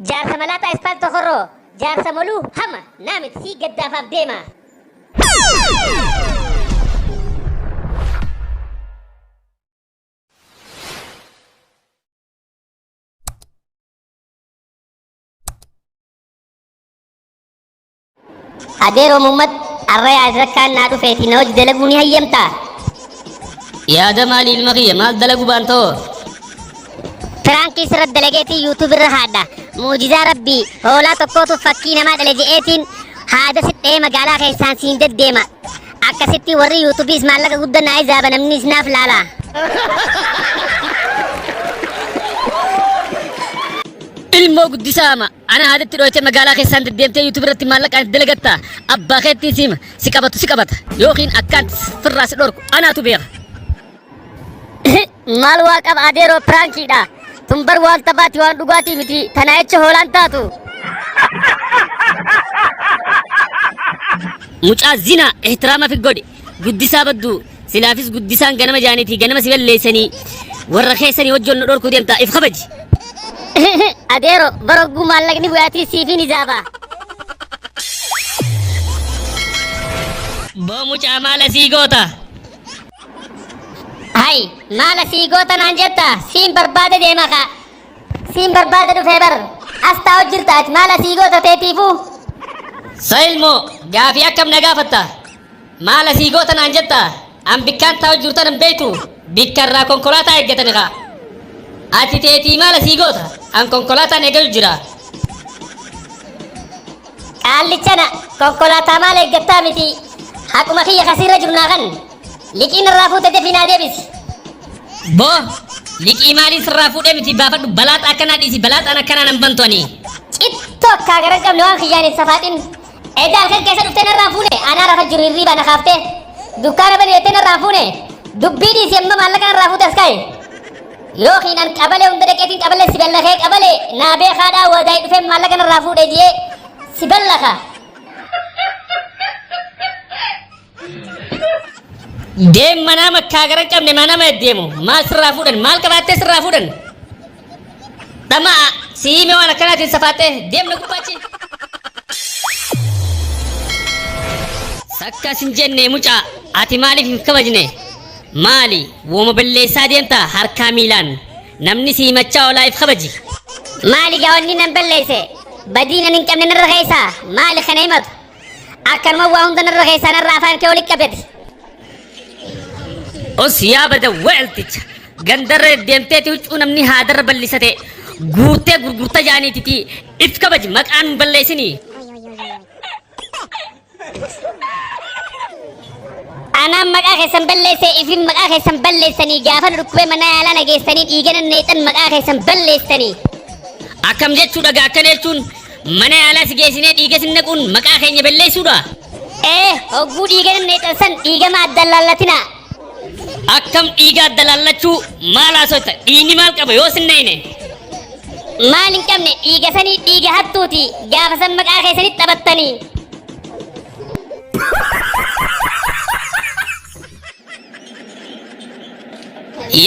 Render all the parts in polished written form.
Jaarsa malaaxaa ispaaltoo horroo jaarsa moluu hama naa miti sii gaddaafaaf deema. Adeeroo Muhammad arra yaada naa dhufeeti na hojii dalaguu ni hayyamtaa? Yaada maali ilma kiyya maal dalagu baantoo? Firaankii sirra dalageetii YouTube irra haadha. Muujizaa rabbii hoolaa tokkootu fakkii namaa dhale je'eetiin haada sidhee magaalaa keessaan siin deddeema. Akkasitti warri YouTubeis maallaqa guddaa naa izaaba namnis naaf laala. Ilmoo guddisaa ama ana haadatti dhooytee magaalaa keessaan deddeemtee YouTube irratti maallaqaan dalagatta abbaa keettiin siima si qabatu si qabata yookiin akkaan firraa si dhorku anaatu beeka. Maal waa qaba adeeroo piraankiidha. Tumbar waan taphaati waan dhugaatii miti tanaa jecha hoolaan taatu. Mucaa zinaa ihtiraama fi godhi guddisaa badduu silaafis guddisaan ganama jaaniitii ganama si balleessanii warra keessanii wajjin nu dhorkuu deemtaa if kabaji. Adeeroo barogguu maallaqni bu'aatii siifiin izaaba. Boo mucaa maal asii goota? Hai, maal asii goota naan jetta? Siin barbaade deema kaa. Siin barbaade dhufee bar. As taa'u jirta ati maal asii goota teetiifuu? Sa ilmoo gaafii akkam na gaafatta? Maal asii goota naan jetta? An bikkaan taa'u jirtan hin beektu bikkarraa konkolaataa eeggatani kaa. Ati teetii maal asii goota? An konkolaataan eegalu jira. Qaallichana konkolaataa maal eeggattaa miti? Haquma kiyya kasiirra jiru naa kan. Liqiin irraa fuute dafii naa deebisi. Boo liqii maaliin sirraa fuudhee miti baafadhu balaaxa akkanaa dhiisi balaaxaan akkanaa nan bantu ani. Cittoo akkaa gara hin qabne waan kiyyaan hin safaaxin. Edaa halkan keessa dhuftee narraan fuune anaa rafa jiru hirriibaa na kaaftee. Dukkaana bani jettee narraan fuune. Dubbii dhiisi amma maallaqa narraa fuute as kaa'i. Yookiin an qabalee hunda dhaqeetiin qabalee si ballakee qabalee naa beekaadhaa wadaay dhufee maallaqa narraa fuudhe jee si ballaka. Deem manaa makkaa gara hin qabne manama deemu maal sirraa fuudhan maal qabaattee sirraa fuudhan. Dhama'a si hime waan akkanaatiin safaattee deemna gubbaachi. Sakkas hin jenne mucaa ati maaliif hin kabajne? Maali wooma balleessaa deemta harkaa miilaan namni si himachaa olaa if kabaji. Maali gaawwanni nan balleesse? Badii nan hin qabne narra keessaa maali kana himatu? Akkanuma waa hunda narra keessaa narra afaan kee walitti qabdati. Os yaa bada weelticha gandarra deemteeti huccuu namni haadarra bal'isate guurtee gurgurta jaaniititi if kabaji maqaan hin balleessinii. Anaan maqaa keessan balleesse ifin maqaa keessan balleessanii gaafa nu dhukkubee mana yaalaa na geessanii dhiiga nan neexan maqaa keessan balleessanii. Akkam jechuudha gaa akkana jechuun mana yaalaa si geessinee dhiiga sin naquun maqaa keenya balleessuudha. Ee hogguu dhiiga nan neexan san dhiigama addaan laallatinaa. Akkam dhiiga adda laallachuu maal haasofta dhiigni maal qaba yoo sin naqne. Maal hin qabne dhiiga sanii dhiiga hattuuti gaafa san maqaa keessanitti taphattanii.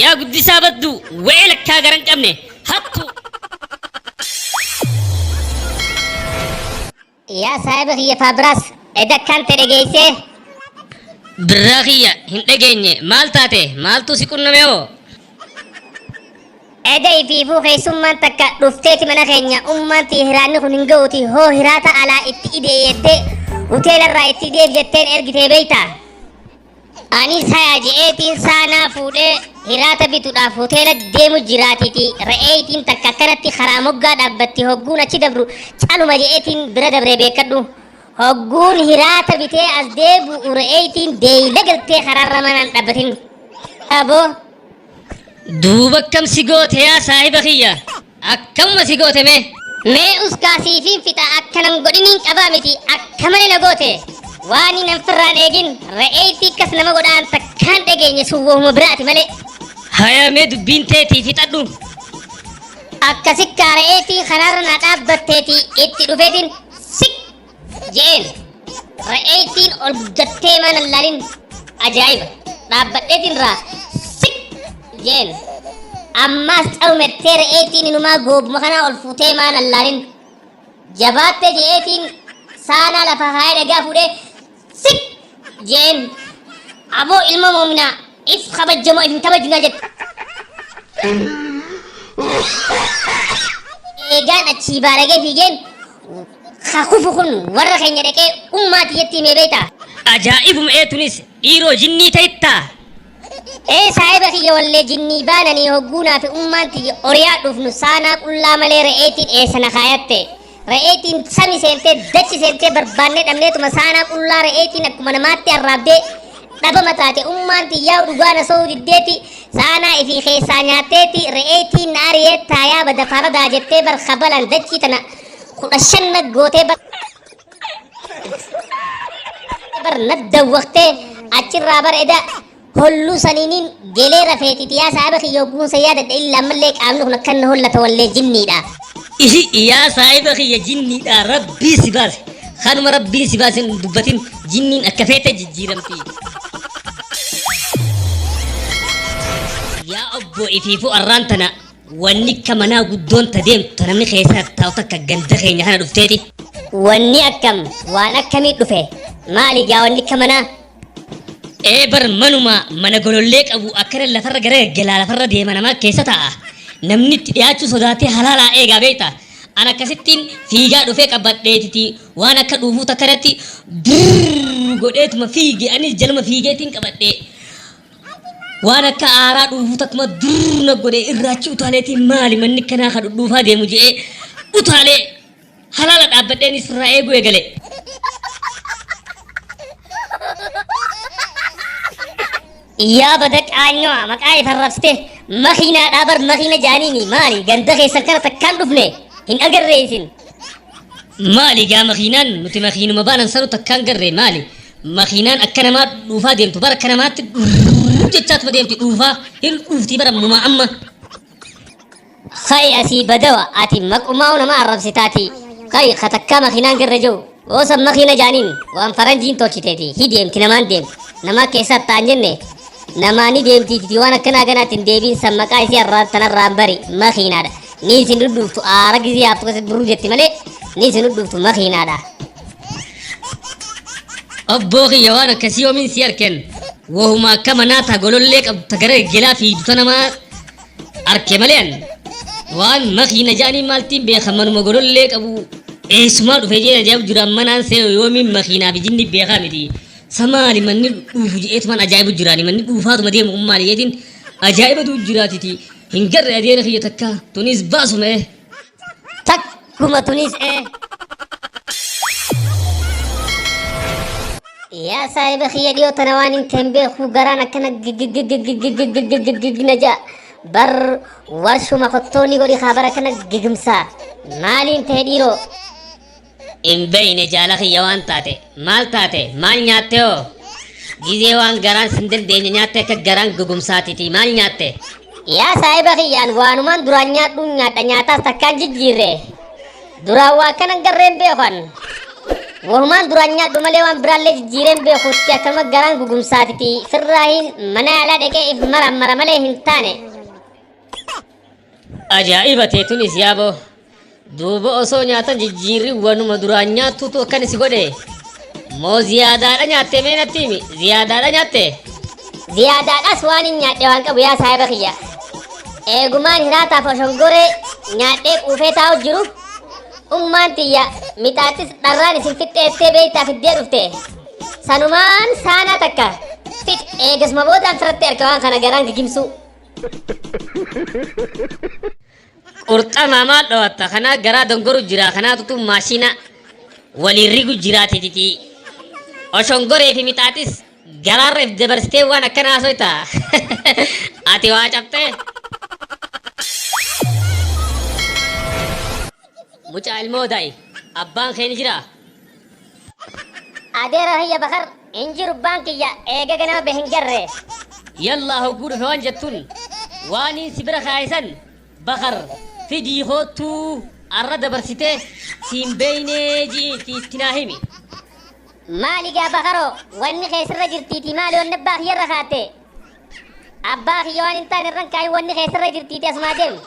Yaa guddisaa baddu we'ee lakkaa gara hin qabne hattu. Yaa saahiba kiyya Faabiraas eda kan ta'e dhageessee Birraa kiyya hin dhageenye maal taate maaltu si qunname hoo? Eda ifiifuu keessummaan takka dhufteeti mana keenya ummaan hiraanni kun hin ga'uuti hoo hiraata alaa itti idee jettee hoteelarraa itti ideef jetteen ergitee beeyta. Anis haya je'eetiin saanaa fuudhee hiraata bituudhaaf hoteela deemu jiraatiiti re'eetiin takka akkanatti karaa moggaa dhaabbatti hogguun achi dabru caluma je'eetiin bira dabree beekadhu. Hogguun hiraata bitee as deebi'u re'eetiin deeyla galtee karaarra manaan dhaabbatin. Aboo Duuba akkam si goote yaa saahiba kiyya akkamuma si goote mee? Mee uskaasiifiin fixa akkanan godhiniin qabaa miti akka malee na goote. Waan hin firraan eegin re'eetii akkas nama godhaan takkaan dhageenye sun wahuma biraati malee. Haya mee dubbiin teetii fixadhu. Akkasi re'eetii karaarra na dhaabbatteeti itti dhufeetiin sik je'een. Re'eetiin ol guddattee mana laalin ajaa'iba. Dhaabbadheetiin raa sik je'een. Ammaas carumettee re'eetiin inumaa goobuma kanaa ol fuutee maan allaalin. Jabaatte je'eetiin saanaa lafa kaayee dhagaa fuudhee sik je'een. Aboo ilma moominaa if kabajjamoo if hin kabajjunaa jette. Eegaan achii baaragee fiigeen ka kufu kun warra keenya dhaqee ummaa tiyyatti himee beektaa? Ajaa'ibuma ee tunis dhiiroo jinnii ta'ittaa? Ee saahiba kiyya wallee jinnii baananii hogguunaa fi ummaan tiyya oriyaa dhufnu saanaa qullaa malee re'eetiin eessa na kaayatte. Re'eetiin sami seentee dachi seentee barbaannee dhabneetuma saanaa qullaa re'eetiin akkuma namaatti arraabdee dhabama taate ummaan tiyyaa dhugaa na so'uu diddeeti saanaa ifii keessaa nyaatteeti re'eetiin na ariyee taayaa bada faradaa jettee bar kabalan dachii tana 15 na gootee bar bar na dawwaqtee achirraa bar eda holluu saniiniin gelee rafeetiti yaa saahiba kiyya hogguunsa yaadadhe illa ammallee qaamni kun akkan na hollata wallee jinniidha. Ihi yaa saahiba kiyya jinniidha rabbii si baase kanuma rabbiin si baase hin dubbatin jinniin akka feete jijjiiramti. Yaa obbo ifiifuu arraan tana Wanni akka manaa guddoon ta deemtu ta namni keessa taa'u takka ganda keenya kana dhufteeti. Wanni akkam waan akkamii dhufe maali gaa wanni akka manaa? Ee bar manuma mana golollee qabu akkana lafarra gara gaggalaa lafarra deema namaa keessa taa'a. Namni itti dhiyaachuu sodaatee halaalaa eegaa beekta. An akkasittiin fiigaa dhufee qabadheetiti waan akka dhuufuu takkanatti durr godheetuma fiige anis jaluma fiigeetiin qabadhee. Waan akka aaraa dhuufuu takkuma durr na godhe irraachi utaaleetiin maali manni kanaa ka dhudhuufaa deemu je'ee utaalee halaala dhaabbadheen isirraa eeguu eegale. Yaa bada qaanyo'a maqaa if arrabsite makiinaadhaa bar makiina jaaniini maali ganda keessan kana takkaan dhufne hin agarree isin. Maali gaa makiinaan nuti makiinuma baanan sanu takkaan garree maali makiinaan akka namaa dhuufaa deemtu bara akka namaatti dhurr jechaatuma deemti dhuufaa hin dhuuftii bara ammumaa amma. Kai asii badawa ati maqumaa nama arrabsitaati kai ka takkaa makiinaan garre jiru oosan makiina jaaniin waan faranjiin tolchiteeti hi deemti namaan deemti namaa keessaa ta'an jenne namaa ni deemtiiti waan akkanaa kanaatti hin deebiin san maqaa isii arraa tanarraan bari makiinaadha. Ni isin dhudhuuftu aara gizee haaftu keessatti burruu jetti malee ni isin dhudhuuftu makiinaadha. Obboo kiyya waan akkasii yoomiin si arken wahuma akka manaa ta golollee qabdu ta gara gelaa fiigdu ta namaa arke malee an waan makiina ja'anii maaltiin beeka manuma golollee qabu eessumaa dhufe jeen ajaa'ibu jira manaan see yoomiin makiinaa fi jinni beekaa miti sa maali manni dhuufu je'eetumaan ajaa'ibu jiraani manni dhuufaatuma deemu kun maali jeetiin ajaa'ibatu jiraatiti Hin garre adeera kiyya takka tunis baasuma eh. Takkuma tunis eh. Yaa saahiba kiyya dhiyoo tana waan hin ta'in beeku garaan akkana gigigigigigigigigigig na ja'a. Bar warshuma kottoonni godhi kaa bara akkana gigimsaa. Maaliin ta'e dhiiroo? Hin beeyne jaala kiyya waan taate. Maal taate? Maal nyaatte hoo? Gizee waan garaan sin dandeenye nyaatte akka garaan gugumsaatiti maal nyaatte? Yaa saahiba kiyya an waanumaan duraan nyaadhuun nyaadha nyaataas takkaan jijjiirre. Duraan waa akkanan garreen beeku an. Wanumaan duraan nyaadhu malee waan biraallee jijjiireen beekutti akkanuma garaan gugumsaatiti firraahiin mana yaalaa dhaqee if marammara malee hin taane. Ajaa'iba tee tunis yaaboo. Duuba osoo nyaatan jijjiirri wanuma duraan nyaattuutu akkan si godhe. Moo ziyaadaadha nyaatte mee natti himi ziyaadaadha nyaatte? Ziyaadaadhas waan hin nyaadhe waan qabu yaa saahiba kiyya. Eegumaan hiraataaf oshongoree nyaadhee quufee taa'u jiru ummaan tiyya mixaaxis dharraan isin fixxeettee beektaa fiddee dhufte. Sanumaan saanaa takka fix eegasuma boodaan firatti arka waan kana garaan gigimsuu. Qurxamaa maal dhawatta kanaa garaa dongoru jira kanaatutu maashina waliin rigu jiraatititi. Oshongoree fi mixaaxis garaarra if dabarsitee waan akkana haasoyta. Ati waa cabxee. Mucaa ilmoo da'i abbaan kee ni jiraa? Adeera kiyya Bakar hin jiru abbaan kiyya eega ganama bahe hin garre. Yallaa hogguu dhufe waan jettuun waaniin si bira kaaye san Bakar fidii koottuu arra dabarsitee siin beeynee ji'iitii itti naa himi. Maali gaa Bakaroo wanni kee sirra jirtiitii maali wanni abbaa kiyyarra kaatte? Abbaa kiyya waan hin taane irran kaayi wanni keessarra jirtiiti asumaa deemi.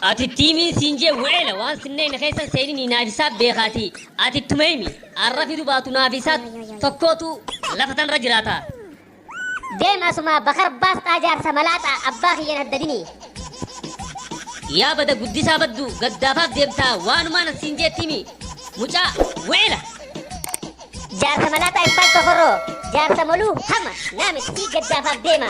Ati tiimiin siin jee weela waan sinneen keessan seenini naafisaa beekaati. Ati ittuma himi arra fidu baatu naafisaa tokkootu lafa tanarra jiraata. Deem asumaa bakar baasxaa jaarsa malaaxaa abbaa kiyyan haddadinii. Yaa bada guddisaa baddu gaddaafaaf deemtaa waanumaan siin jeetti himi. Mucaa weela. Jaarsa malaaxaa iffaan sokorroo jaarsa moluu hama naamit sii gaddaafaaf deema.